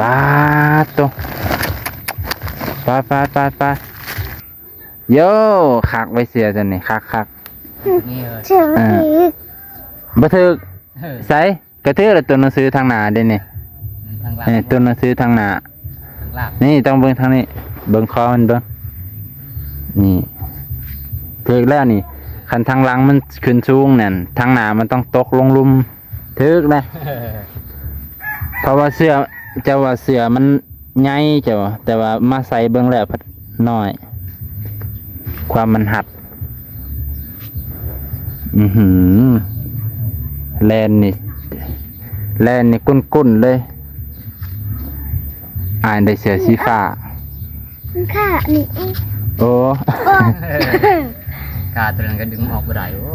ປາດໂຕ ໄປໆໆໆ ໂຢ ຄັກໄວ້ເສື້ອຕົວນີ້ ຄັກໆ ນີ້ເອີຍ ເສື້ອບໍ່ຖືກ ບໍ່ຖືກ ເອີ ໃສ ກະຖືກລະ ຕົວໜັງສືທາງໜ້າເດ້ນີ້ ທາງຫຼັງ ເອີ ຕົວໜັງສືທາງໜ້າ ທາງຫຼັງ ນີ້ຕ້ອງເບິ່ງທາງນີ້ ເບິ່ງຄໍມັນເບິ່ງ ນີ້ ຖືກແລ້ວນີ້ ຄັນທາງຫຼັງມັນຂຶ້ນສູງນັ້ນ ທາງໜ້າມັນຕ້ອງຕົກລົງລຸ່ມ ຖືກນະ ເພາະວ່າເສື້ອ ເຈົ້າວ່າເສື້ອມັນໃຫຍ່ເຈົ້າ ແຕ່ວ່າມາໃສ່ເບິ່ງແລ້ວພັດນ້ອຍ ຄວາມມັນຮັດ ອືຫື ແລ່ນນີ້ ແລ່ນນີ້ກຸ້ນໆເລີຍ ອ້າຍໄດ້ເສື້ອສີຟ້າ ມັນຂາດນີ້ ໂອ້ ໂອ້ຍ ຂາດຕົວນັ້ນກະດຶງອອກບໍ່ໄດ້ ໂອ້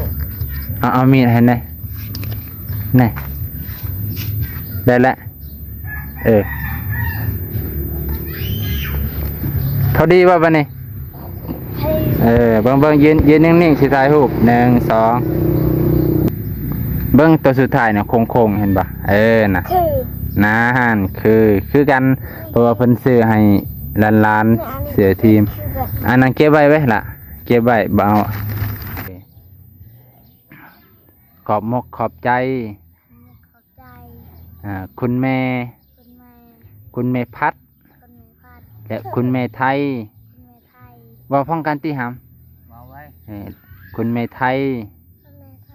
ເອົາ ເອົາມີດໃຫ້ແດ່ ແນ່ ໄດ້ແລ້ວ ເອີ ພໍດີບໍ່ບາດນີ້ ເອີ ເບິ່ງໆ ຢືນ ຢືນນິ່ງໆ ຊິຖ່າຍຮູບ ໜຶ່ງ ສອງ ເບິ່ງໂຕສຸດທ້າຍນະ ໂຄ້ງໆ ເຫັນບໍ່ ເອີ ນະ ຄື ນັ້ນ ຄື ຄືກັນ ເພາະວ່າເພິ່ນຊື້ໃຫ້ຫຼານໆ ເສື້ອທີມ ອັນນັ້ນເກັບໄວ້ເວີຍລະ ເກັບໄວ້ ບໍ່ເອົາ ຂອບມົກຂອບໃຈ ຂອບໃຈ ອ່າ ຄຸນແມ່ ຄຸນແມ່ ຄຸນແມ່ພັດ ຄຸນແມ່ພັດ ແລະ ຄຸນແມ່ໄທ ຄຸນແມ່ໄທ ເວົ້າພ້ອມກັນຕິຫຳ ເວົ້າໄວ້ ເອີ ຄຸນແມ່ໄທ ຄຸນແມ່ໄທ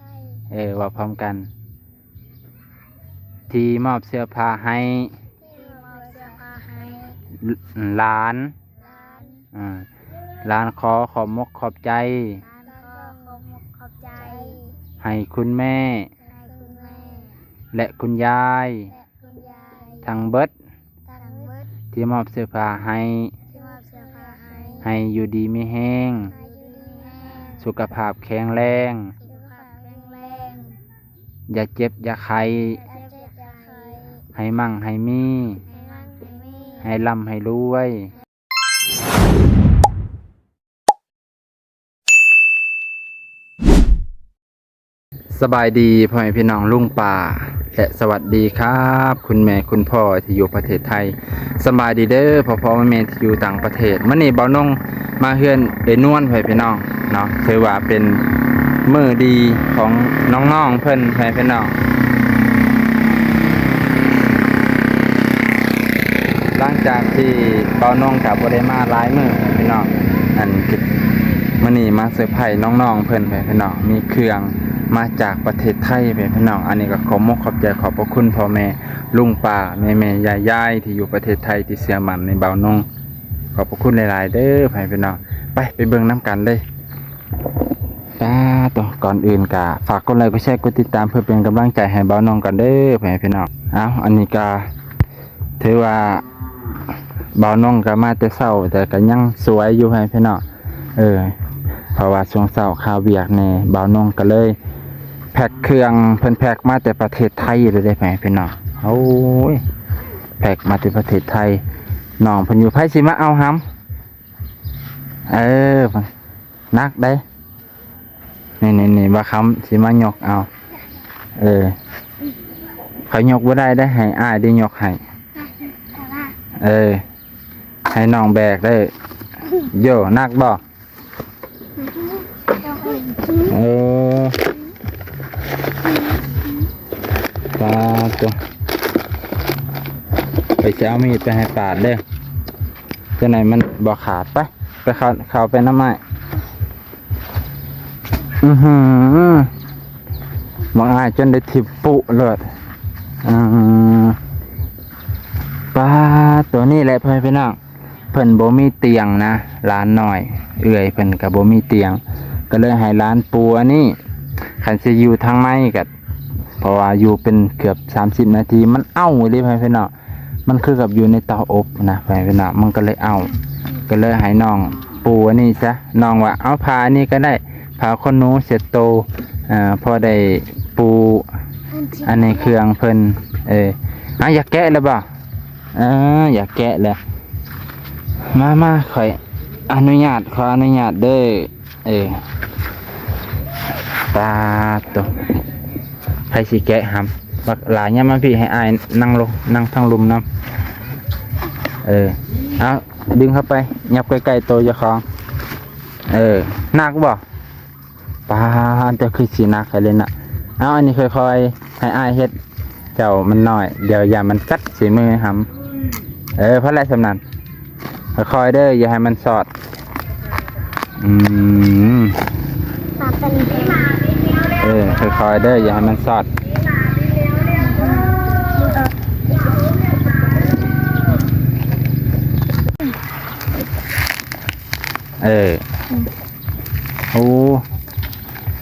ເອີ ເວົ້າພ້ອມກັນ ທີ່ມອບເສື້ອຜ້າໃຫ້ ທີ່ມອບເສື້ອຜ້າໃຫ້ ຫຼານ ຫຼານ ອ່າ ຫຼານຂໍຂອບມົກຂອບໃຈ ຫຼານຂໍຂອບມົກຂອບໃຈ ໃຫ້ຄຸນແມ່ ໃຫ້ຄຸນແມ່ ແລະ ຄຸນຍາຍ ແລະ ຄຸນຍາຍ ທັງເບິດ ທັງເບິດ ທີ່ມອບເສື້ອຜ້າໃຫ້ ທີ່ມອບເສື້ອຜ້າໃຫ້ ໃຫ້ຢູ່ດີມີແຮງ ໃຫ້ຢູ່ດີມີແຮງ ສຸຂະພາບແຂງແຮງ ສຸຂະພາບແຂງແຮງ ຢ່າເຈັບຢ່າໄຂ້ ຢ່າເຈັບຢ່າໄຂ້ ໃຫ້ມັ່ງໃຫ້ມີ ໃຫ້ມັ່ງໃຫ້ມີ ໃຫ້ລ່ຳໃຫ້ລວຍ. ສະບາຍດີພໍ່ແມ່ພີ່ນ້ອງລຸງປ້າ ແລະ ສະຫວັດດີຄັບ ຄຸນແມ່ຄຸນພໍ່ທີ່ຢູ່ປະເທດໄທ. ສະບາຍດີເດີພໍ່ໆແມ່ໆທີ່ຢູ່ຕ່າງປະເທດ. ມື້ນີ້ບ່າວນົງມາເຮືອນເອື້ອຍນວນ ພໍ່ແມ່ພີ່ນ້ອງເນາະ, ຖືວ່າເປັນມື້ດີຂອງນ້ອງໆເພິ່ນ ພໍ່ແມ່ພີ່ນ້ອງ. ຫຼັງຈາກທີ່ບ່າວນົງກະບໍ່ໄດ້ມາຫຼາຍມື້ພີ່ນ້ອງ, ອັນ ມື້ນີ້ມາເຊີໄພນ້ອງໆເພິ່ນ ພີ່ນ້ອງ, ມີເຄື່ອງມາຈາກປະເທດໄທ ພີ່ນ້ອງ. ອັນນີ້ກໍຂອບມົກຂອບໃຈຂອບພະຄຸນພໍ່ແມ່ລຸງປ້າແມ່ໆຍາຍໆທີ່ຢູ່ປະເທດໄທທີ່ເຊື່ອໝັ້ນໃນບ່າວນົງ. ຂອບພະຄຸນຫຼາຍໆເດີ ພີ່ນ້ອງ. ໄປ ໄປເບິ່ງນຳກັນເລີຍ. ຕາໂຕ ກ່ອນອື່ນກະຝາກກົດໄລ ກົດແຊ ກົດຕິດຕາມ ເພື່ອເປັນກຳລັງໃຈໃຫ້ບ່າວນົງກັນເດີ ພໍ່ແມ່ພີ່ນ້ອງ. ເອົ້າ ອັນນີ້ກະຖືວ່າບ່າວນົງກະມາແຕ່ເຊົ້າ ແຕ່ກະຍັງສວຍຢູ່ ພໍ່ແມ່ພີ່ນ້ອງ. ເອີ ເພາະວ່າຊ່ວງເຊົ້າຄາວຽກແດ່ ບ່າວນົງກະເລີຍແພັກເຄື່ອງ ເພິ່ນແພັກມາແຕ່ປະເທດໄທເລີຍເດ້ ພໍ່ແມ່ພີ່ນ້ອງ. ໂອ້ຍ ແພັກມາແຕ່ປະເທດໄທ ນ້ອງເພິ່ນຢູ່ ໃຜຊິມາເອົາຫຳ? ເອີ ໜັກເດ້. ນີ້ໆໆ ບ່າວຄຳຊິມາຍົກເອົາ. ເອີ ຂ້ອຍຍົກບໍ່ໄດ້ເດ້ ໃຫ້ອ້າຍໄດ້ຍົກໃຫ້. ເອີ ໃຫ້ນ້ອງແບກເດີ. ໂຢ ໜັກບໍ່? ເອີ ຕາໂຕ ຂ້ອຍຊິເອົາມີດໄປໃຫ້ປາດເດີ. ຈັ່ງໃດມັນບໍ່ຂາດ. ໄປ ໄປເຂົ້າ ເຂົ້າໄປນຳອ້າຍ. ອືຫື ບັກອ້າຍຈົນໄດ້ຖິ້ມປຸໂລດ. ອື ປາດ ໂຕນີ້ແຫຼະ ພໍ່ແມ່ພີ່ນ້ອງ, ເພິ່ນບໍ່ມີຕຽງນະ ຫຼານນ້ອຍ ເອື້ອຍເພິ່ນກໍບໍ່ມີຕຽງ ກໍເລີຍໃຫ້ຫຼານປູອັນນີ້. ຄັນຊິຢູ່ທາງໃນກໍ ເພາະວ່າຢູ່ເປັນເກືອບສາມສິບນາທີ ມັນເອົ້າອີ່ຫຼີ ພໍ່ແມ່ພີ່ນ້ອງ. ມັນຄືກັບຢູ່ໃນເຕົາອົບນະ ພໍ່ແມ່ພີ່ນ້ອງ, ມັນກໍເລີຍເອົ້າ ກໍເລີຍໃຫ້ນ້ອງປູອັນນີ້ຊະ. ນ້ອງວ່າເອົາຜ້າອັນນີ້ກໍໄດ້ ຜ້າຂົນໜູເຊັດໂຕ ເອີ ພໍໄດ້ປູອັນໃນເຄື່ອງເພິ່ນ. ເອີ ອາ ຢາກແກະແລ້ວບໍ່? ເອີ ຢາກແກະແລ້ວ. ມາ ມາ ຂ້ອຍອະນຸຍາດ ຂໍອະນຸຍາດເດີ. ເອີ ປາດໂຕ ໃຜຊິແກະຫຳ? ບັກຫຼ້າ ຍ່າມມາພີ້ ໃຫ້ອ້າຍນັ່ງລົງ ນັ່ງທາງລຸ່ມນຳ. ເອີ ເອົາ ດຶງເຂົ້າໄປ ຫຍັບໃກ້ໆໂຕເຈົ້າຂອງ. ເອີ ໜັກບໍ່? ປາດ ເຈົ້າຄືຊິໜັກແທ້ເລີຍນະ. ເອົາ ອັນນີ້ຄ່ອຍໆ ໃຫ້ອ້າຍເຮັດ ເຈົ້າມັນນ້ອຍ ດຽວຢ້ານມັນກັດໃສ່ມືຫຳ. ເອີ ພໍແລ້ວສ່ຳນັ້ນ. ຄ່ອຍໆເດີ ຢ່າໃຫ້ມັນຊອດ. ອືມ ເອີ ຄ່ອຍໆເດີ ຢ່າໃຫ້ມັນຊອດ. ເອີ ໂອ້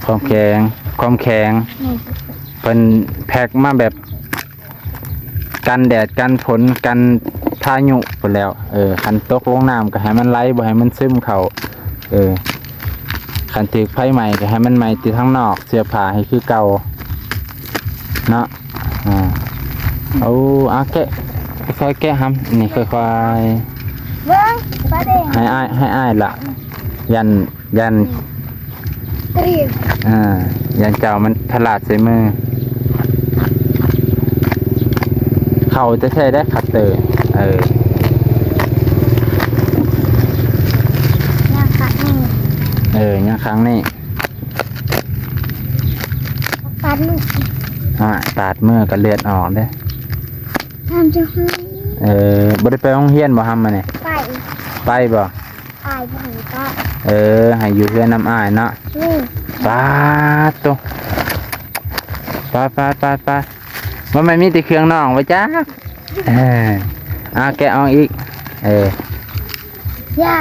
ຄວາມແຂງ ຄວາມແຂງ ເພິ່ນແພັກມາແບບ ກັນແດດກັນຝົນກັນພາຍຸພຸ້ນແຫຼ້ວ. ເອີ ຄັນຕົກລົງນ້ຳກໍໃຫ້ມັນໄຫຼ ບໍ່ໃຫ້ມັນຊຶມເຂົ້າ. ເອີ ຄັນຖືກໄຟໄໝ້ກໍໃຫ້ມັນໄໝ້ແຕ່ທາງນອກ ເສື້ອຜ້າໃຫ້ຄືເກົ່າເນາະ. ອາ ໂອ້ ອາ ແກະ ຄ່ອຍແກະຫຳ ນີ້ຄ່ອຍໆ ເບິ່ງ ປາແດງ ໃຫ້ອ້າຍ ໃຫ້ອ້າຍລະ ຢ້ານ ຢ້ານ ອືມ ອ່າ ຢ້ານເຈົ້າມັນພະລາດໃສ່ມື. ເຂົ້າແທ້ໆໄດ໋ຄັດເຕີ. ເອີ ຍັງຄັກນີ້ ເອີ ຍັງຄັກນີ້ ປາດມື ອາ ປາດມືກໍເລືອດອອກເດ້. ເອີ ບໍ່ໄດ້ໄປໂຮງຮຽນບໍ່ຫຳມື້ນີ້? ໄປ ໄປບໍ່? ອ້າຍບໍ່ໃຫ້ໄປ. ເອີ ໃຫ້ຢູ່ເຮືອນນຳອ້າຍເນາະ. ອືມ ປາດໂຕ ປາດ ປາດ ປາດ ປາດ ບໍ່ແມ່ນມີແຕ່ເຄື່ອງນ້ອງບໍ່ຈັກ. ເອີ ອາ ແກະອອກອີກ. ເອີ ຢ່າ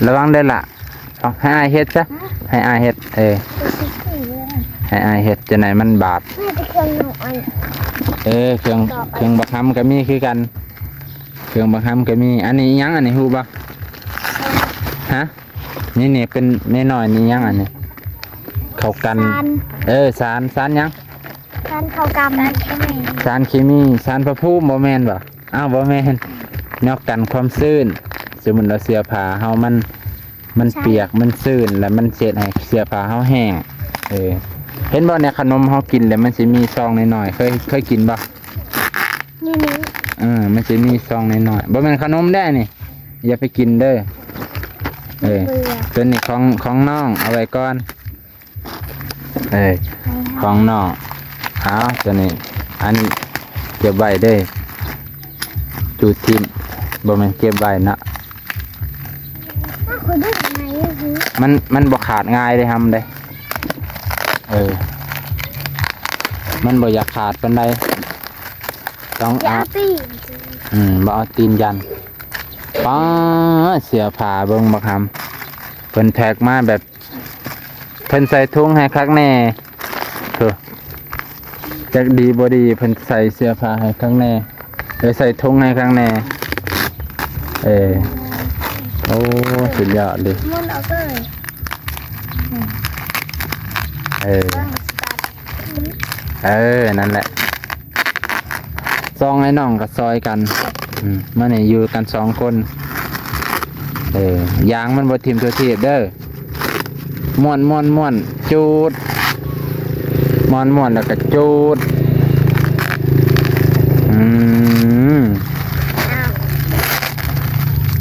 ລະວັງເດີລະ. ເອົາ ໃຫ້ອ້າຍເຮັດຊະ ຮະ ໃຫ້ອ້າຍເຮັດ. ເອີ ເຮັດຊິຄືເລີຍ ໃຫ້ອ້າຍເຮັດ ຈັ່ງໃດມັນບາດ. ມີແຕ່ເຄື່ອງນ້ອງອັນ ເອີ ເຄື່ອງ ເຄື່ອງບັກຫຳກໍມີຄືກັນ. ເຄື່ອງບັກຫຳກໍມີ. ອັນນີ້ອີ່ຫຍັງ ອັນນີ້ຮູ້ບໍ່? ຮະ? ນີ້ ນີ້ເປັນນ້ອຍໆ ນີ້ຫຍັງອັນນີ້? ເຂົ້າກັນ ສານ ເອີ ສານ ສານຫຍັງ? ສານເຂົ້າກັນ ສານເຄມີ ສານເຄມີ ສານພະພູມບໍ່ແມ່ນບໍ່? ອ້າວ ບໍ່ແມ່ນ ແນວກັນຄວາມຊື້ນ. ສົມມຸດວ່າເສື້ອຜ້າເຮົາມັນ ມັນປຽກ ມັນຊື້ນ ແລ້ວມັນເຮັດໃຫ້ເສື້ອຜ້າເຮົາແຫ້ງ. ເອີ ເຫັນບໍ່ ໃນຂະໜົມເຮົາກິນແລ້ວມັນຊິມີຊອງນ້ອຍໆ ເຄີຍ ເຄີຍກິນບໍ່? ນີ້ ນີ້ ເອີ ມັນຊິມີຊອງນ້ອຍໆ ບໍ່ແມ່ນຂະໜົມເດ້ນີ້ ຢ່າໄປກິນເດີ. ເອີ ເບື່ອ ຕົວນີ້ຂອງ ຂອງນ້ອງ ເອົາໄວ້ກ່ອນ. ເອີ ຂອງນ້ອງ ເອົາ ຕົວນີ້ ອັນນີ້ເກັບໄວ້ເດີ ຈູດຖິ້ມ ບໍ່ແມ່ນເກັບໄວ້ເນາະ. ມັນ ມັນບໍ່ຂາດງ່າຍເດ້ຫຳເດ້. ເອີ ມັນບໍ່ຢາກຂາດປານໃດ ຕ້ອງເອົາ ອືມ ບໍ່ເອົາຕີນຢັນ. ປາດ ເສື້ອຜ້າເບິ່ງບັກຫຳ ເພິ່ນແພັກມາແບບ ເພິ່ນໃສ່ຖົງໃຫ້ຄັກແນ່ ໂທ້ ຈັກດີບໍ່ດີ ເພິ່ນໃສ່ເສື້ອຜ້າໃຫ້ຄັກແນ່ ເອີ ໃສ່ຖົງໃຫ້ຄັກແນ່. ເອີ ໂອ້ ສຸດຍອດເລີຍ ມັນເອົາເລີຍ. ເອີ ເອີ ນັ້ນແຫຼະ ສອງອ້າຍນ້ອງກໍຊ່ອຍກັນ. ອືມ ມື້ນີ້ຢູ່ກັນສອງຄົນ. ເອີ ຢາງມັນບໍ່ຖິ້ມທົ່ວທີບເດີ. ມ້ວນ ມ້ວນ ມ້ວນ ຈູດ ມ້ວນ ມ້ວນ ແລ້ວກໍຈູດ. ອືມ ເອົາ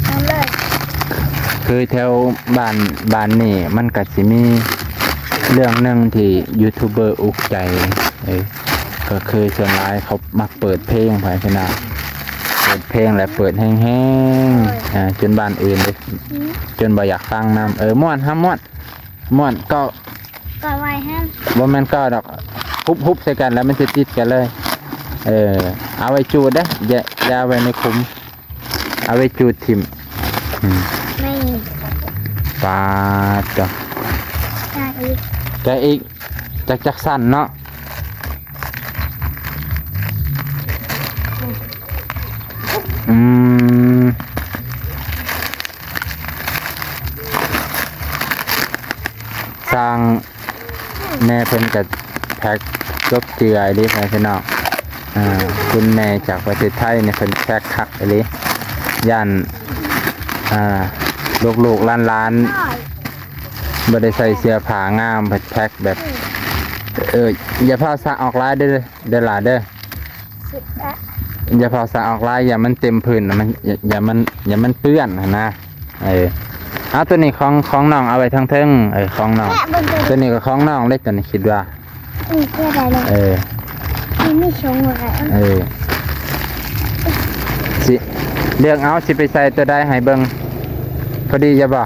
ເອົາເລີຍ. ຄືແຖວບ້ານ ບ້ານນີ້ມັນກໍຊິມີເລື່ອງໜຶ່ງທີ່ຢູທູບເບີອຸກໃຈ ເອີ ກໍຄືສ່ວນຫຼາຍເຂົາມັກເປີດເພງໄປຊີ້ນະ ເປີດເພງແລ້ວເປີດແຮງໆ ໂອ້ຍ ອ່າ ຈົນບ້ານອື່ນເດ້ ອືມ ຈົນບໍ່ຢາກຟັງນຳ. ເອີ ມ່ວນ ຫຳມ່ວນ ມ່ວນ ກໍ ກໍໄວ້ຫັ້ນ ບໍ່ແມ່ນກໍດອກ ຮຸບໆໃສ່ກັນແລ້ວມັນຊິຕິດກັນເລີຍ. ເອີ ເອົາໄວ້ຈູດເດ້ ຢ່າ ຢ່າໄວ້ໃນຂຸມ. ເອົາໄວ້ຈູດຖິ້ມ. ອືມ ນີ້ ປາດເຈົ້າ ແກະອີກ ແກະອີກ ຈັກ ຈັກຊັ້ນເນາະ. ອືມ ຊ່າງ ແມ່ເພິ່ນກໍແພັກຈົບເຈື່ອຍເດ້ ພໍ່ແມ່ພີ່ນ້ອງ. ອ່າ ຄຸນແມ່ຈາກປະເທດໄທນີ້ເພິ່ນແພັກຄັກອີ່ຫຼີ ຢ້ານ ອ່າ ລູກໆຫຼານໆບໍ່ໄດ້ໃສ່ເສື້ອຜ້າງາມ ເພິ່ນແພັກແບບ ເອີ ຢ່າພາສະອອກຫຼາຍເດີ ເດີຫຼ້າເດີ. ສຸດລະ ຢ່າເຜົາສາອອກຫຼາຍ ຢ່າມັນເຕັມພື້ນ ມັນ ຢ່າ ຢ່າມັນ ຢ່າມັນເປື້ອນຫັ້ນນະ. ເອີ ເອົາ ໂຕນີ້ຂອງ ຂອງນ້ອງເອົາໄວ້ທາງເທິງ. ເອີ ຂອງນ້ອງ ແກະເບິ່ງ ໂຕນີ້ກໍຂອງນ້ອງເດ້ ໂຕນີ້ຄິດວ່າ ອືມ ແກະໄດ້ເລີຍ. ເອີ ມັນມີຊ່ອງວ່າ ເອີ ຊິເລືອກເອົາ ຊິໄປໃສ່ໂຕໃດໃຫ້ເບິ່ງ ພໍດີຢູ່ບໍ່?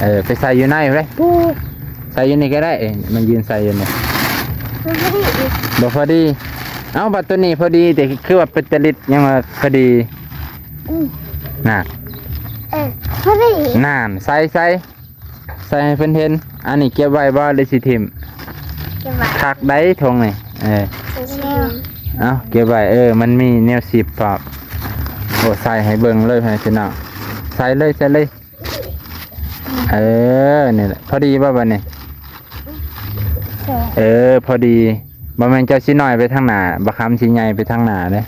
ເອີ ໄປໃສ່ຢູ່ໃນເລີຍ ປູ ໃສ່ຢູ່ນີ້ກໍໄດ້. ເອີ ມາຢືນໃສ່ຢູ່ນີ້ ບໍ່ພໍດີອີກ ບໍ່ພໍດີ. ເອົ້າ ບັດໂຕນີ້ພໍດີ ແຕ່ຄືວ່າເປັນຕະລິດ ຍັງວ່າພໍດີ. ອືມ ນະ ເອີ ພໍດີ ນັ້ນ ໃສ່ ໃສ່ ໃສ່ໃຫ້ເພິ່ນເຫັນ. ອັນນີ້ເກັບໄວ້ບໍ່ ຫຼືຊິຖິ້ມ? ເກັບໄວ້ ຄັກໄດ໋ຖົງນີ້. ເອີ ເກັບໄວ້ ເອົາ ເກັບໄວ້. ເອີ ມັນມີແນວຊິບພ້ອມ. ໂອ້ ໃສ່ໃຫ້ເບິ່ງເລີຍ ພີ່ນ້ອງ ໃສ່ເລີຍ ໃສ່ເລີຍ. ເອີ ນີ້ແຫຼະ ພໍດີບໍ່ບັດນີ້? ເອີ ພໍດີ. ບໍ່ແມ່ນເຈົ້າຊິນ້ອຍໄປທາງໜ້າ ບັກຄຳຊິໃຫຍ່ໄປທາງໜ້າເດ້.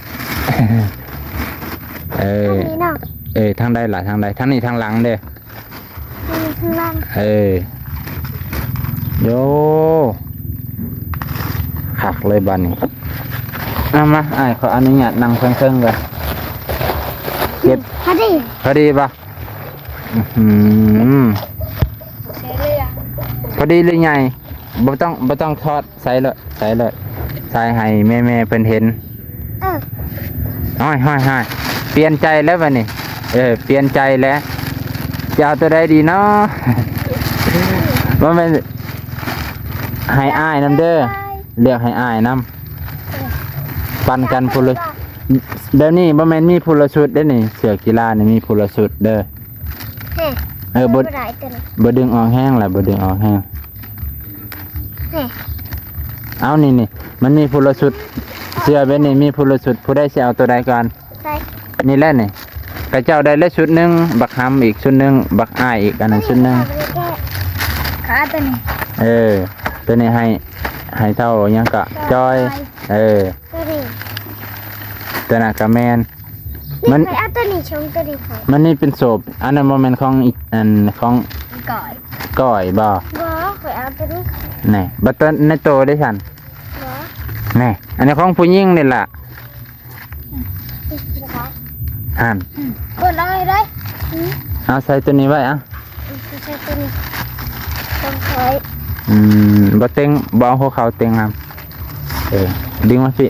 ເອີ ທາງນີ້ເນາະ. ເອີ ທາງໃດລະ? ທາງໃດ? ທາງນີ້ທາງຫຼັງເດ້. ທາງນີ້ທາງຫຼັງ. ເອີ ໂຢ ຄັກເລີຍບັດນີ້. ເອົາມາ ອ້າຍຂໍອະນຸຍາດນັ່ງເທິງໆກ່ອນ. ເກັບ ພໍດີ ພໍດີບໍ່? ອື ພໍດີຫຼືໃຫຍ່? ບໍ່ຕ້ອງ ບໍ່ຕ້ອງຖອດ ໃສ່ເລີຍ ໃສ່ເລີຍ ໃສ່ໃຫ້ແມ່ໆເພິ່ນເຫັນ. ເອີ ຮ້ອຍໆໆ ປ່ຽນໃຈແລ້ວບັດນີ້. ເອີ ປ່ຽນໃຈແລ້ວ ຈະເອົາໂຕໃດດີເນາະ? ບໍ່ແມ່ນ ໃຫ້ອ້າຍນຳເດີ ເລືອກໃຫ້ອ້າຍນຳ ເອີ ປັ່ນກັນຜູ້ລະ ແບບນີ້ບໍ່ແມ່ນມີຜູ້ລະຊຸດເດ້ນີ້ ເສື້ອກິລານີ້ມີຜູ້ລະຊຸດເດີ. ເອີ ບໍ່ ບໍ່ໄດ້ຕົວນີ້ ບໍ່ດຶງອອກແຮງລະ ບໍ່ດຶງອອກແຮງ. ເອົາ ນີ້ໆ ມັນມີຜູ້ລະຊຸດ ເສື້ອແບບນີ້ມີຜູ້ລະຊຸດ. ຜູ້ໃດຊິເອົາຕົວໃດກ່ອນ? ໃສ່ ນີ້ແຫຼະນີ້ ຂະເຈົ້າໄດ້ແລ້ວຊຸດໜຶ່ງ ບັກຫຳອີກຊຸດໜຶ່ງ ບັກອ້າຍອີກອັນນັ້ນຊຸດໜຶ່ງ. ຂາຕົວນີ້ ເອີ ຕົວນີ້ໃຫ້ ໃຫ້ເຖົ້າຫຍັງກະ ຈອຍ ຈອຍ. ເອີ ຕົວນີ້ ຕົວນັ້ນກະແມ່ນ. ມັນ ຂ້ອຍເອົາຕົວນີ້ຊົງຕົວນີ້ໃຫ້ ມັນນີ້ເປັນໂສບ ອັນນັ້ນບໍ່ແມ່ນຂອງອີ ອັນຂອງ ກ້ອຍ ກ້ອຍບໍ່? ບໍ່ ຂ້ອຍເອົາຕົວນີ້. ແນ່ ບັດຕົວໃນໂຕເດ້ຊັ້ນ? ບໍ່ ແນ່ ອັນນີ້ຂອງຜູ້ຍິງນີ້ລະ. ຫັ້ນ ອືມ ເປີດເອົາໃຫ້ໄດ້. ອືມ ເອົາໃສ່ຕົວນີ້ໄວ້ ເອົາ ອືມ ໃສ່ຕົວນີ້ ຕ້ອງຖອຍ. ອືມ ບໍ່ເຕັງ ບໍ່ເອົາຫົວເຂົ່າເຕັງນຳ. ເອີ ດຶງມາພີ້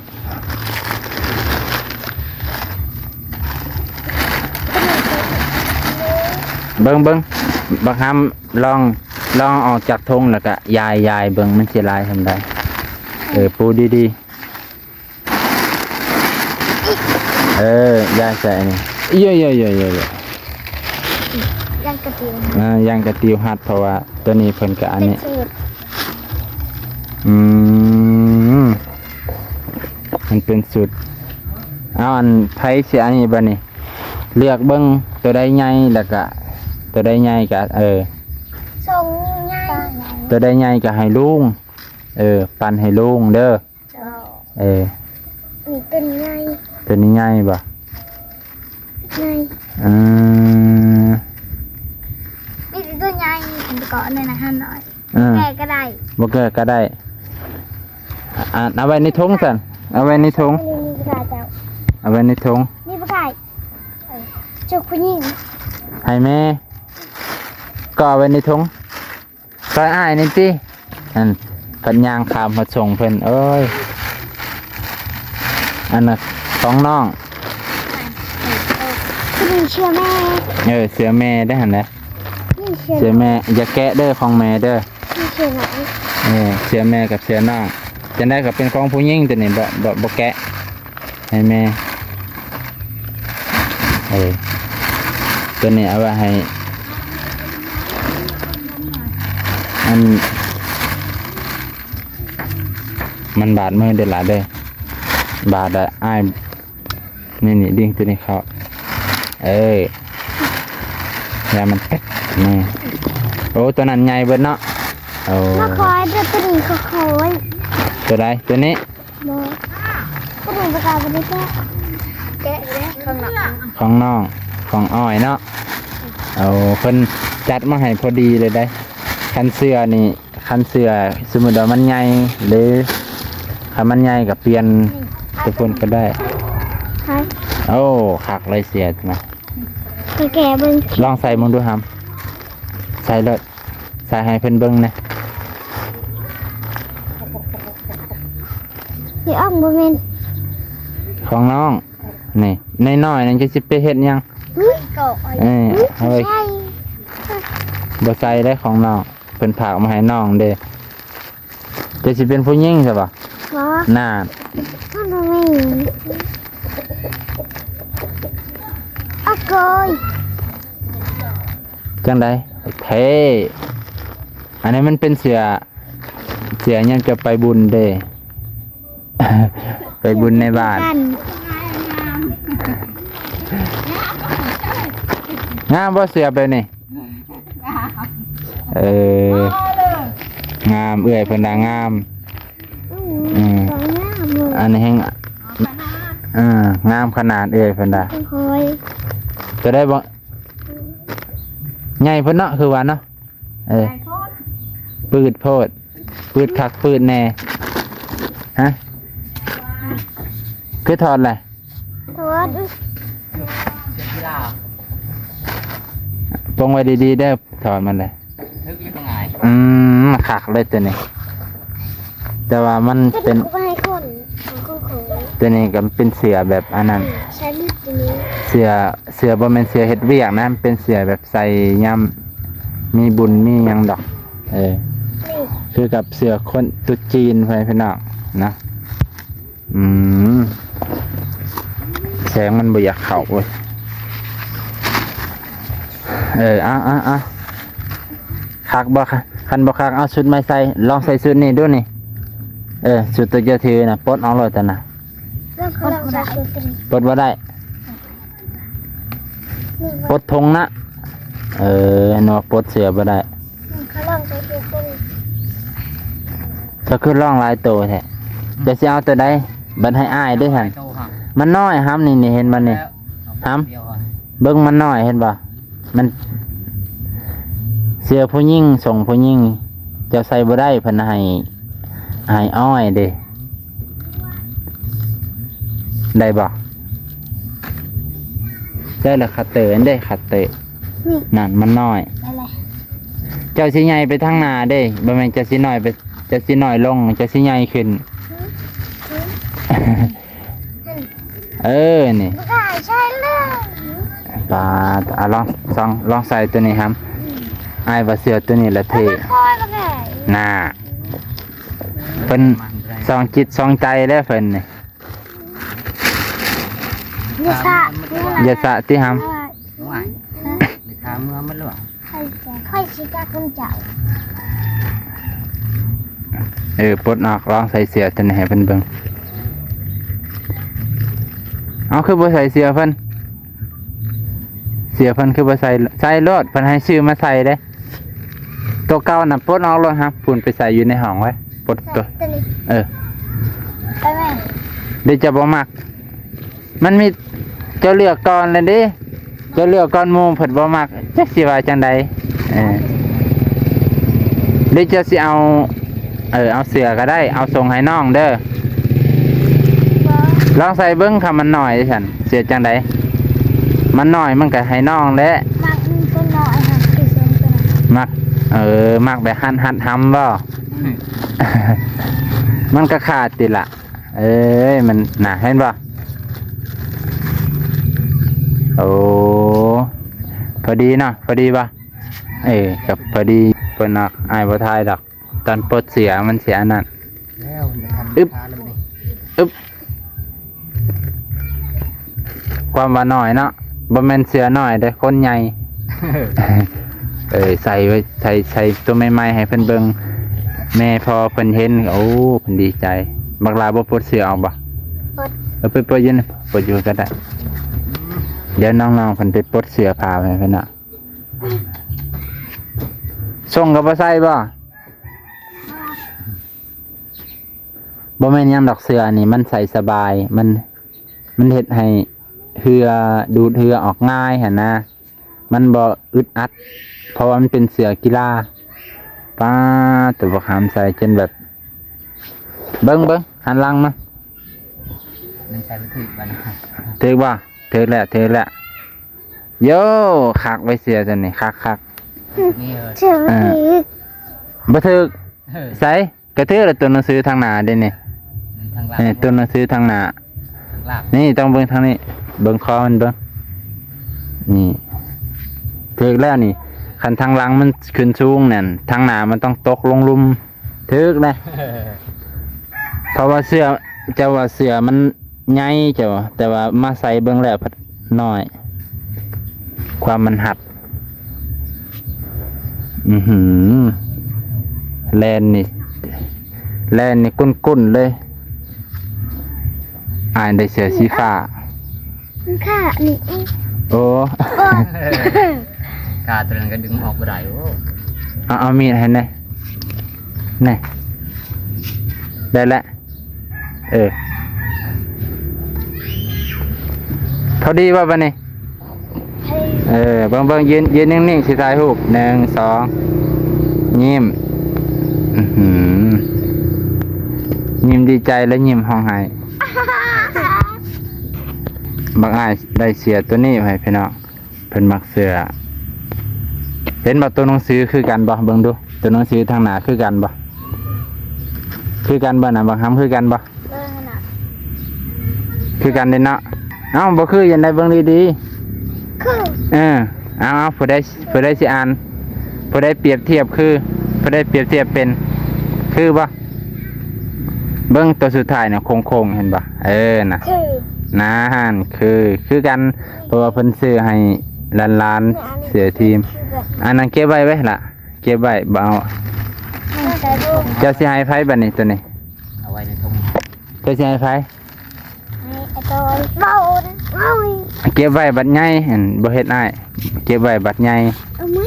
ເບິ່ງ ເບິ່ງ ບັກຫຳ ລອງ ລອງເອົາອອກຈາກຖົງ ແລ້ວກະຢາຍ ຢາຍເບິ່ງ ມັນຊິຫຼາຍສ່ຳໃດ. ເອີ ປູດີໆ. ເອີ ຢາຍໃສ່ອັນນີ້ ເຢ ເຢ ເຢ ເຢ ເຢ ຢ້ານກະຕິວ ເອີ ຢ້ານກະຕິວຮັດ ເພາະວ່າຕົວນີ້ເພິ່ນກະອັນນີ້ ເປັນສູດ ອືມ ມັນເປັນສູດ. ເອົາ ອັນໃຜຊິອັນນີ້ບັດນີ້ ເລືອກເບິ່ງຕົວໃດໃຫຍ່ ແລ້ວກະຕົວໃດໃຫຍ່ກະ ເອີ ສົ່ງໃຫຍ່ ຕົວໃດໃຫຍ່ກະໃຫ້ລຸງ ເອີ ປັ່ນໃຫ້ລຸງເດີ. ເຈົ້າ ເອີ ນີ້ຕົວໃຫຍ່ ຕົວນີ້ໃຫຍ່ບໍ່? ໃຫຍ່ ອືມ ມີແຕ່ຕົວໃຫຍ່ ອັນຕະກອນນັ້ນນະ ຫາໜ້ອຍ ເອີ ແກ່ກໍໄດ້ ບໍ່ແກ່ກໍໄດ້. ອັນ ເອົາໄວ້ໃນຖົງຊັ້ນ ເອົາໄວ້ໃນຖົງ ນີ້ ນີ້ກໍໄດ້ເຈົ້າ ເອົາໄວ້ໃນຖົງ ນີ້ບໍ່ໄດ້ ເອີ ເຈົ້າຜູ້ຍິງ ໃຫ້ແມ່ ກໍເອົາໄວ້ໃນຖົງ. ຊ່ອຍອ້າຍແດ່ຕິ ອັນ ພັດຍ່າງຂ້າມຮອດສົ່ງເພິ່ນ ໂອ້ຍ ອັນນະຂອງນ້ອງ ຕົວນີ້ເສື້ອແມ່ ເອີ ເສື້ອແມ່ເດ້ຫັ້ນນະ ນີ້ເສື້ອ ເສື້ອແມ່ ຢ່າແກະເດີ ຂອງແມ່ເດີ ນີ້ເສື້ອນ້ອງ ເອີ ເສື້ອແມ່ກັບເສື້ອນ້ອງ ຈັ່ງໃດກໍເປັນຂອງຜູ້ຍິງຕົວນີ້ ບໍ່ ບໍ່ ບໍ່ແກະ. ໃຫ້ແມ່ ເອີ ຕົວນີ້ເອົາໄວ້ໃຫ້ ອັນ ມັນບາດມືເດີຫຼາເດີ ບາດລະອ້າຍ ນີ້ໆ ດຶງຕົວນີ້ເຂົ້າ ເອີ ຢ່າມັນແຕກ ນີ້ ໂອ້ ຕົວນັ້ນໃຫຍ່ເບິດເນາະ ໂອ້ ມາຄອຍເດີຕົວນີ້ ຄ່ອຍໆ ຕົວໃດ ຕົວນີ້? ບໍ່ ຕົວນີ້ບໍ່ກ້າ ບໍ່ໄດ້ແກະ ແກະຢູ່ເດ້ ຂອງນ້ອງ ຂອງນ້ອງ ຂອງອ້ອຍເນາະ ເອົາ ເພິ່ນຈັດມາໃຫ້ພໍດີເລີຍເດ້ ຄັນເສື້ອນີ້ ຄັນເສື້ອສົມມຸດວ່າມັນໃຫຍ່ ຫຼື ຄັນມັນໃຫຍ່ກໍປ່ຽນ ນີ້ ທຸກຄົນກໍໄດ້ ໂອ້ ຄັກເລີຍເສືອນະ. ກະແກະເບິ່ງ. ລອງໃສ່ເບິ່ງດູຫຳ. ໃສ່ໂລດ. ໃສ່ໃຫ້ເພິ່ນເບິ່ງແດ່. ຊິອອກບໍ່ແມ່ນ ຂອງນ້ອງ. ນີ້ ນ້ອຍໆນັ້ນຈະຊິໄປເຮັດຫຍັງ? ເອີ ເອົາໄວ້ ບໍ່ໃສ່ເດ້ ຂອງນ້ອງ. ເພິ່ນຝາກມາໃຫ້ນ້ອງເດ້. ເຈົ້າຊິເປັນຜູ້ຍິງຊະບໍ່? ບໍ່. ນານ ມັນບໍ່ແມ່ນ. ອາໂກຍ ຈັ່ງໃດ? ເທ່. ອັນນີ້ມັນເປັນເສື້ອ ເສື້ອຍາມເຈົ້າໄປບຸນເດ້. ໄປບຸນໃນບ້ານ. ງາມບໍ່ເສື້ອແບບນີ້? ເອີ ງາມ. ເອື້ອຍເພິ່ນວ່າງາມ. ອືມ ອືມ ງາມເລີຍ. ອັນນີ້ແຮງ ເອີ ງາມຂະໜາດ. ເອື້ອຍເພິ່ນວ່າ ໂອ້ຍ ໂຕໃດບໍ່? ໃຫຍ່ພຸ້ນເນາະ ຄືວ່າເນາະ. ເອີ ໃຫຍ່ໂພດ ປືດໂພດ ປືດຄັກປືດແນ່. ຮະ ຄືຖອດແຫຼະ? ຖອດ. ປົງໄວ້ດີໆເດີ ຖອດມັນແຫຼະ. ອືມ ຄັກເລີຍໂຕນີ້. ແຕ່ວ່າມັນເປັນ ໂຕນີ້ກໍເປັນເສື້ອແບບອັນນັ້ນ. ເສື້ອ ເສື້ອບໍ່ແມ່ນເສື້ອເຮັດວຽກນະ, ມັນເປັນເສື້ອແບບໃສ່ຍາມມີບຸນມີຫຍັງດອກ. ເອີ ຄືກັບເສື້ອຄົນຕຸດຈີນ ພໍ່ແມ່ພີ່ນ້ອງນະ. ອືມ ແສງມັນບໍ່ຢາກເຂົ້າເວີຍ. ເອີ ເອົາ ເອົາ ເອົາ ຄັກບໍ່? ຄັນບໍ່ຄັກ ເອົາຊຸດໃໝ່ໃສ່. ລອງໃສ່ຊຸດນີ້ດູນີ້. ເອີ ຊຸດໂຕເຈົ້າຖືນະ ປົດອອກໂລດຫັ້ນນະ. ປົດບໍ່ໄດ້. ປົດຖົງນະ. ເອີ ອັນວ່າປົດເສື້ອບໍ່ໄດ້. ເຈົ້າຄືລອງຫຼາຍໂຕແທ້? ເຈົ້າຊິເອົາໂຕໃດ? ບັດໃຫ້ອ້າຍເດ້ຫັ້ນ. ມັນນ້ອຍຫຳນີ້ ນີ້ເຫັນບໍ່ນີ້ຫຳ? ເບິ່ງມັນນ້ອຍເຫັນບໍ່? ມັນເສື້ອຜູ້ຍິງ ຊົງຜູ້ຍິງ ເຈົ້າໃສ່ບໍ່ໄດ້ ເພິ່ນໃຫ້ ໃຫ້ອ້ອຍເດ້. ໄດ້ບໍ່? ໃສ່ລະຄັດເຕີເດ້ ຄັດເຕີ. ນີ້ ນັ້ນມັນນ້ອຍ. ໄດ້ແລ້ວ. ເຈົ້າຊິໃຫຍ່ໄປທາງໜ້າເດ້ ບໍ່ແມ່ນເຈົ້າຊິນ້ອຍໄປ ເຈົ້າຊິນ້ອຍລົງ ເຈົ້າຊິໃຫຍ່ຂຶ້ນ. ເອີ ນີ້ ປາດ ອາ ລອງ ລອງ ລອງໃສ່ໂຕນີ້ຫຳ. ອືມ ອ້າຍວ່າເສື້ອໂຕນີ້ລະເທ່. ນາ ເພິ່ນສອງຈິດສອງໃຈແລ້ວເພິ່ນນີ້. ຢ່າສະ ຢ່າສະຕິຫຳ. ໂອ້ຍ ໄດ້ຄ່າເມືອໝົດແລ້ວ. ຂ້ອຍຊິກັກນຳເຈົ້າ. ເອີ ປົດອອກ ລອງໃສ່ເສື້ອໂຕນີ້ໃຫ້ເພິ່ນເບິ່ງ. ເອົາ ຄືບໍ່ໃສ່ເສື້ອເພິ່ນ? ເສື້ອເພິ່ນຄືບໍ່ໃສ່? ໃສ່ໂລດ ເພິ່ນໃຫ້ຊື້ມາໃສ່ເດ້. ໂຕເກົ່ານະປົດອອກໂລດຫາ ພຸ້ນໄປໃສ່ຢູ່ໃນຫ້ອງໄວ້. ປົດໂຕ ໂຕນີ້ ເອີ ໄປແມ່. ເດ້ ເຈົ້າບໍ່ມັກ. ມັນມີ ເຈົ້າເລືອກກ່ອນແລ້ວເດ້. ເຈົ້າເລືອກກ່ອນໝູ່ ເພິ່ນບໍ່ມັກ ຈັກຊິວ່າຈັ່ງໃດ. ເອີ ຫຼືເຈົ້າຊິເອົາ ເອີ ເອົາເສື້ອກໍໄດ້ ເອົາສົ່ງໃຫ້ນ້ອງເດີ. ບໍ່ ລອງໃສ່ເບິ່ງ ຄັນມັນນ້ອຍຊັ້ນ ເສື້ອຈັ່ງໃດ? ມັນນ້ອຍມັນກໍໃຫ້ນ້ອງແຫຼະ. ມັກມັນກໍນ້ອຍຫັ້ນ ຄືເສື້ອຕົວນັ້ນ. ມັກ ເອີ ມັກແບບຮັດໆຫຳບໍ່? ມັນກໍຂາດຕິລະ. ເອີຍ ມັນນະ ເຫັນບໍ່? ໂອ້ ພໍດີເນາະ ພໍດີບໍ່? ເອີ ກໍພໍດີ. ເພິ່ນເນາະ ອ້າຍບໍ່ຖ່າຍດອກ ຕອນປົດເສື້ອມັນຊິອັນນັ້ນ. ອຶບ ອຶບ ຄວາມວ່ານ້ອຍເນາະ ບໍ່ແມ່ນເສື້ອນ້ອຍເດ້ ຄົນໃຫຍ່. ເອີຍ ໃສ່ໄວ້ ໃສ່ ໃສ່ຕົວໃໝ່ໆໃຫ້ເພິ່ນເບິ່ງ. ແມ່ພໍ່ເພິ່ນເຫັນ ໂອ້ ເພິ່ນດີໃຈ. ບັກຫຼ້າບໍ່ປົດເສື້ອອອກບໍ່? ປົດ ເອີ ໄປປົດຢູ່ນີ້ ປົດຢູ່ກໍໄດ້. ດຽວນ້ອງໆເພິ່ນໄປປົດເສື້ອຜ້າໃຫ້ເພິ່ນເນາະ. ສົ່ງກໍບໍ່ໃສ່ບໍ່? ບໍ່ແມ່ນຫຍັງດອກ ເສື້ອນີ້ມັນໃສ່ສະບາຍ ມັນ ມັນເຮັດໃຫ້ເຫື່ອ ດູດເຫື່ອອອກງ່າຍຫັ້ນນະ. ມັນບໍ່ອຶດອັດ ເພາະວ່າມັນເປັນເສື້ອກິລາ. ປາດ ໂຕບັກຫຳໃສ່ຈົນແບບ ເບິ່ງ ເບິ່ງ ຫັນຫຼັງມາ. ມັນໃສ່ບໍ່ຖືກບັດນະ ຖືກບໍ່? ຖືກແລ້ວ ຖືກແລ້ວ. ໂຢ ຄັກໄວ້ເສື້ອຕົວນີ້ ຄັກໆ ນີ້ເອີຍ ຖືກ ເອີ ບໍ່ຖືກ ເອີ ໃສ? ກະຖືກແລ້ວ ຕົວໜັງສືທາງໜ້າເດ້ນີ້ ນີ້ທາງຫຼັງ ນີ້ຕົວໜັງສືທາງໜ້າ ທາງຫຼັງ ນີ້ຕ້ອງເບິ່ງທາງນີ້ ເບິ່ງຄໍມັນເບິ່ງ ນີ້ ຖືກແລ້ວນີ້. ຄັນທາງຫຼັງມັນຂຶ້ນສູງນັ້ນ ທາງໜ້າມັນຕ້ອງຕົກລົງລຸ່ມ ຖືກແລ້ວ ເພາະວ່າເສື້ອ ເຈົ້າວ່າເສື້ອມັນໃຫຍ່ເຈົ້າ ແຕ່ວ່າມາໃສ່ເບິ່ງແລ້ວພັດນ້ອຍ ຄວາມມັນຮັດ. ອືຫື ແລ່ນນີ້ ແລ່ນນີ້ກຸ້ນໆເລີຍ. ອ້າຍໄດ້ເສື້ອສີຟ້າ ມັນຂາດນີ້ ໂອ້ ໂອ້ ຂາດຕົວນັ້ນກໍດຶງອອກບໍ່ໄດ້. ໂອ້ ເອົາ ເອົາມີດໃຫ້ແດ່ ແນ່ ໄດ້ແລ້ວ. ເອີ ພໍດີບໍ່ບັດນີ້? ເອີ ເບິ່ງໆ ຢືນ ຢືນນິ່ງໆ ຊິຖ່າຍຮູບ ໜຶ່ງ ສອງ ຍິ້ມ ອືຫື ຍິ້ມດີໃຈ ແລະ ຍິ້ມຮ້ອງໄຫ້. ບັກອ້າຍໄດ້ເສື້ອຕົວນີ້ໃຫ້ພີ່ນ້ອງ ເພິ່ນມັກເສື້ອ ເຫັນບໍ່? ຕົວໜັງສືຄືກັນບໍ່? ເບິ່ງດູ ຕົວໜັງສືທາງໜ້າຄືກັນບໍ່? ຄືກັນບໍ່ນະ? ບັກຫຳຄືກັນບໍ່? ເບິ່ງຫັ້ນນະ ຄືກັນເດ້ເນາະ. ເອົ້າ ບໍ່ຄືຈັ່ງໃດ? ເບິ່ງດີໆ ຄື ເອີ ເອົາໆ ຜູ້ໃດ ຜູ້ໃດຊິອ່ານ ຜູ້ໃດປຽບທຽບຄື ຜູ້ໃດປຽບທຽບເປັນ ຄືບໍ່? ເບິ່ງຕົວສຸດທ້າຍນະ ໂຄ້ງໆ ເຫັນບໍ່? ເອີ ນະ ຄື ນັ້ນ ຄື ຄືກັນ ເພາະວ່າເພິ່ນຊື້ໃຫ້ຫຼານໆ ເສື້ອທີມ. ອັນນັ້ນເກັບໄວ້ເວີຍລະ ເກັບໄວ້ ບໍ່ເອົາ. ເຈົ້າຊິໃຫ້ໃຜບັດນີ້ ໂຕນີ້? ເອົາໄວ້ໃນຖົງ. ເຈົ້າຊິໃຫ້ໃຜ? ໃຫ້ອາຈອຍ. ເອົາ ເອົາ ເກັບໄວ້ບັດໃຫຍ່ ອັນ ບໍ່ເຮັດອ້າຍ ເກັບໄວ້ບັດໃຫຍ່. ເອົາມາ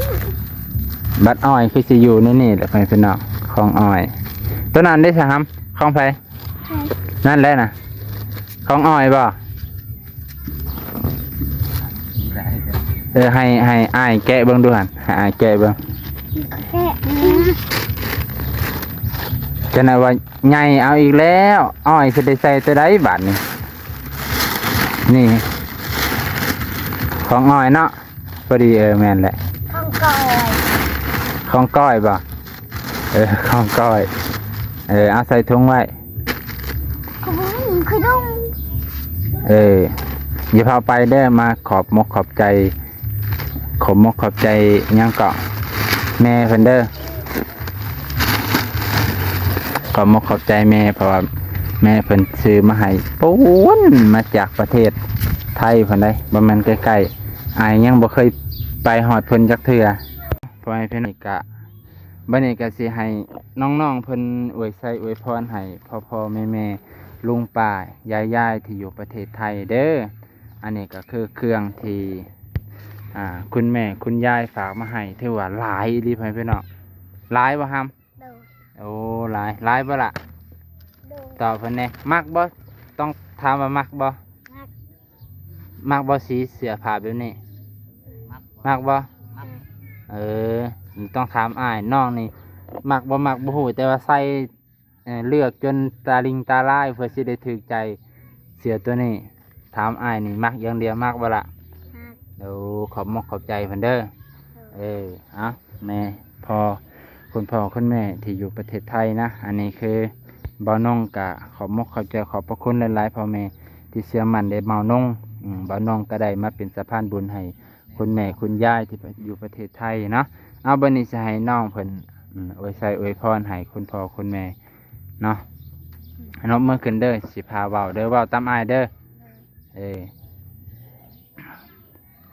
ບັດອ້ອຍຄືຊິຢູ່ໃນນີ້ແຫຼະ ພໍ່ແມ່ພີ່ນ້ອງ ຂອງອ້ອຍ. ໂຕນັ້ນເດ້ສະຫຳ ຂອງໃຜ? ໃຜ? ນັ້ນແຫຼະນະ ຂອງອ້ອຍບໍ່? ເອີ ໃຫ້ ໃຫ້ອ້າຍແກະເບິ່ງດູຫັ້ນ ໃຫ້ອ້າຍແກະເບິ່ງ. ແກະ ຈັ່ງໃດວ່າໃຫຍ່ເອົາອີກແລ້ວ ອ້ອຍຊິໄດ້ໃສ່ຕົວໃດບາດນີ້? ນີ້ ຂອງອ້ອຍເນາະ ພໍດີ ເອີ ແມ່ນແຫຼະ ຂອງກ້ອຍ ຂອງກ້ອຍບໍ່? ເອີ ຂອງກ້ອຍ ເອີ ເອົາໃສ່ຖົງໄວ້. ຂອງຂ້ອຍດຸງ. ເອີ ຢ່າພາໄປເດີ ມາຂອບມົກຂອບໃຈ ຂອບມົກຂອບໃຈຫຍັງເກາະ ແມ່ເພິ່ນເດີ ຂອບມົກຂອບໃຈແມ່ ເພາະວ່າແມ່ເພິ່ນຊື້ມາໃຫ້ປູນມາຈາກປະເທດໄທພຸ້ນໃດ໋ ບໍ່ແມ່ນໃກ້ໆ ອ້າຍຍັງບໍ່ເຄີຍໄປຮອດເພິ່ນຈັກເທື່ອ. ພໍ່ແມ່ພີ່ນ້ອງກະ ບັດນີ້ກະຊິໃຫ້ນ້ອງໆເພິ່ນອວຍໄຊອວຍພອນໃຫ້ພໍ່ໆແມ່ໆ ລຸງປ້າຍາຍໆທີ່ຢູ່ປະເທດໄທເດີ. ອັນນີ້ກະຄືເຄື່ອງທີ່ ອ່າ ຄຸນແມ່ຄຸນຍາຍຝາກມາໃຫ້ ຖືວ່າຫຼາຍອີ່ຫຼີພໍ່ແມ່ພີ່ນ້ອງ. ຫຼາຍບໍ່ຫຳ? ໂດຍ. ໂອ້ ຫຼາຍ ຫຼາຍບໍ່ລະ? ໂດຍ. ຕອບເພິ່ນແດ່ ມັກບໍ່? ຕ້ອງຖາມວ່າມັກບໍ່? ມັກ. ມັກບໍ່ສີເສື້ອຜ້າແບບນີ້? ມັກ. ມັກບໍ່? ມັກ. ເອີ ຕ້ອງຖາມອ້າຍ ນ້ອງນີ້ມັກບໍ່ມັກບໍ່ຮູ້ ແຕ່ວ່າໃສ່ ເອີ ເລືອກຈົນຕາລິງຕາລາຍ ເພື່ອຊິໄດ້ຖືກໃຈເສື້ອຕົວນີ້. ຖາມອ້າຍນີ້ມັກຢ່າງດຽວ ມັກບໍ່ລະ? ມັກ. ໂອ້ ຂອບມົກຂອບໃຈເພິ່ນເດີ. ໂດຍ. ເອີ ເອົາ ແມ່ ພໍ່ ຄຸນພໍ່ຄຸນແມ່ທີ່ຢູ່ປະເທດໄທນະ ອັນນີ້ຄືບ່າວນົງກະຂອບມົກຂອບໃຈ ຂອບພະຄຸນຫຼາຍໆພໍ່ແມ່ທີ່ເຊື່ອໝັ້ນໃນບ່າວນົງ. ອືມ ບ່າວນົງກະໄດ້ມາເປັນສະພານບຸນໃຫ້ຄຸນແມ່ຄຸນຍາຍທີ່ຢູ່ປະເທດໄທເນາະ. ເອົາ ບັດນີ້ຊິໃຫ້ນ້ອງເພິ່ນ ອືມ ອວຍໄຊອວຍພອນໃຫ້ຄຸນພໍ່ຄຸນແມ່ເນາະ. ອືມ ນົບມືຂຶ້ນເດີ ຊິພາເວົ້າເດີ ເວົ້າຕາມອ້າຍເດີ. ເອີ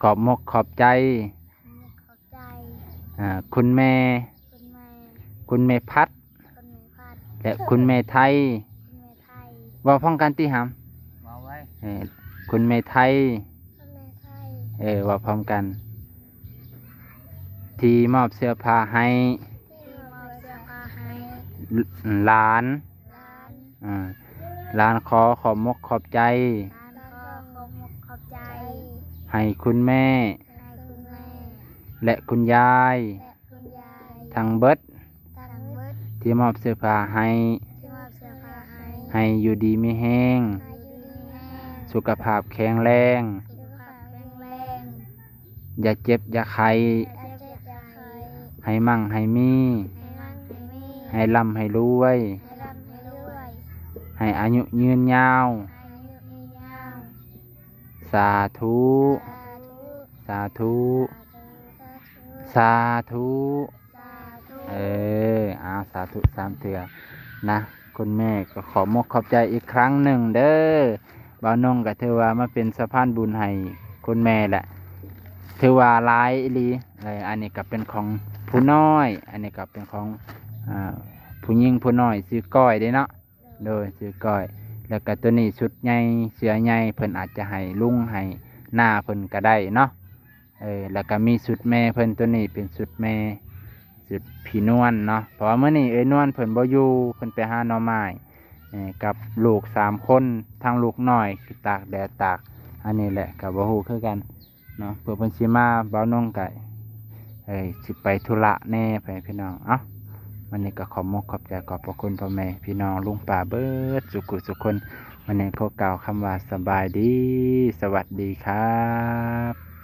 ຂອບມົກຂອບໃຈ ຂອບໃຈ ອ່າ ຄຸນແມ່ ຄຸນແມ່ ຄຸນແມ່ພັດ ຄຸນແມ່ພັດ ແລະ ຄຸນແມ່ໄທ ຄຸນແມ່ໄທ. ເວົ້າພ້ອມກັນຕິຫຳ? ເວົ້າໄວ້ ເອີ ຄຸນແມ່ໄທ ຄຸນແມ່ໄທ. ເອີ ເວົ້າພ້ອມກັນ ທີ່ມອບເສື້ອຜ້າໃຫ້ ທີ່ມອບເສື້ອຜ້າໃຫ້ ຫຼານ ຫຼານ ອ່າ ຫຼານຂໍຂອບມົກຂອບໃຈ ຫຼານຂໍຂອບມົກຂອບໃຈ ໃຫ້ຄຸນແມ່ ໃຫ້ຄຸນແມ່ ແລະ ຄຸນຍາຍ ແລະ ຄຸນຍາຍ ທັງເບິດ ທັງເບິດ ທີ່ມອບເສື້ອຜ້າໃຫ້ ທີ່ມອບເສື້ອຜ້າໃຫ້ ໃຫ້ຢູ່ດີມີແຮງ ໃຫ້ຢູ່ດີມີແຮ ສຸຂະພາບແຂງແຮງ ສຸຂະພາບແຂງແຮງ ຢ່າເຈັບຢ່າໄຂ້ ຢ່າເຈັບຢ່າໄຂ້ ໃຫ້ມັ່ງໃຫ້ມີ ໃຫ້ມັ່ງໃຫ້ມີ ໃຫ້ລ່ຳໃຫ້ລວຍ ໃຫ້ລ່ຳໃຫ້ລວຍ ໃຫ້ອາຍຸຍືນຍາວ ໃຫ້ອາຍຸຍືນຍາວ ສາທຸ ສາທຸ ສາທຸ ສາທຸ ສາທຸ ເອີ ອາ ສາທຸສາມເທື່ອນະ. ຄຸນແມ່ກໍຂອບມຸກຂອບໃຈອີກຄັ້ງໜຶ່ງເດີ. ບ່າວນົງກໍຖືວ່າມາເປັນສະພານບຸນໃຫ້ຄຸນແມ່ແຫຼະ ຖືວ່າຫຼາຍອີ່ຫຼີ. ເອີ ອັນນີ້ກໍເປັນຂອງຜູ້ນ້ອຍ ອັນນີ້ກໍເປັນຂອງ ອາ ຜູ້ຍິງຜູ້ນ້ອຍຊື່ກ້ອຍເດ້ເນາະ. ໂດຍ ຊື່ກ້ອຍ. ແລ້ວກໍໂຕນີ້ຊຸດໃຫຍ່ ເສື້ອໃຫຍ່ ເພິ່ນອາດຈະໃຫ້ລຸງໃຫ້ນ້າເພິ່ນກໍໄດ້ເນາະ. ເອີ ແລ້ວກໍມີຊຸດແມ່ເພິ່ນ ໂຕນີ້ເປັນຊຸດແມ່ ຊຸດພີ່ນວນເນາະ ເພາະວ່າມື້ນີ້ເອື້ອຍນວນເພິ່ນບໍ່ຢູ່ ເພິ່ນໄປຫາໜໍ່ໄມ້ ເອີ ກັບລູກສາມຄົນ ທັງລູກນ້ອຍຕາກແດດຕາກ ອັນນີ້ແຫຼະ ກໍບໍ່ຮູ້ຄືກັນເນາະ ເພື່ອເພິ່ນຊິມາ ບ່າວນົງກໍ ເອີ ຊິໄປທຸລະແດ່ ພໍ່ແມ່ພີ່ນ້ອງ. ເອົ້າ ວັນນີ້ກໍຂອບມຸກຂອບໃຈຂອບພະຄຸນພໍ່ແມ່ພີ່ນ້ອງລຸງປ້າເບິດສຸຂູສຸຄົນ. ວັນນີ້ຂໍກ່າວຄຳວ່າສະບາຍດີ ສະຫວັດດີຄັບ.